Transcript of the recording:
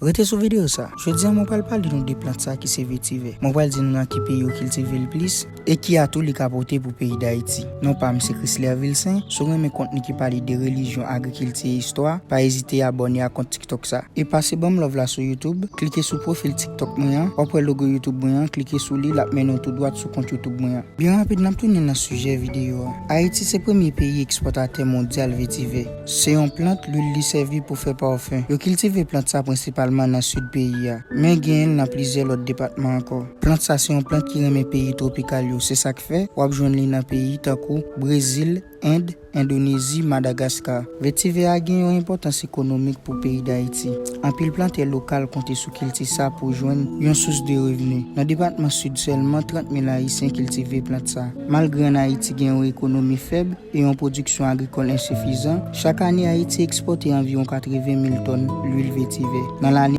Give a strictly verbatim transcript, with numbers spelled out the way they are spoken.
Rete sou videyo sa. Jodi a, mwen pral pale nou de plant sa ki se vetivè. Mwen pral di nou nan ki peyi yo kiltive l plis e ki atou li ka pote pou peyi Dayiti. Non pa m se Chrysler Vilsaint. Si w renmen kontni ki pale de relijyon, agrikilti e istwa, pa ezite abòne a kont TikTok sa. E pase ban m love la sou YouTube, klike sou pwofil TikTok mwen an, w ap wè logo YouTube mwen an, klike sou li, l ap mennen w tou dwat sou kont YouTube mwen an. Byen rapid, n ap tounen nan sijè videyo a. Ayiti se premye peyi ekspòtatè mondyal vetivè. Se yon plant, lwil li sèvi pou fè pafen. Yo kiltive plant sa prensipalman nan sid peyi a, men genyen l nan plizyè lòt depatman ankò. Plant sa se yon plant ki renmen peyi twopikal yo, se sa k fè w ap jwenn li nan peyi tankou Brezil, End, Endonezi, Madagaskar. Vetivè a gen yon enpòtans ekonomik pou peyi Dayiti. Anpil plantè lokal konte sou kilti sa pou jwenn yon sous de revni. Nan depatman Sid sèlman, trant mil Ayisyen kiltive plant sa. Malgre ann Ayiti gen yon ekonomi fèb e yon pwodiksyon agrikòl ensifizan, chak ane Ayiti ekspòte anviwon katreven mil tòn lwil vetivè. Nan lane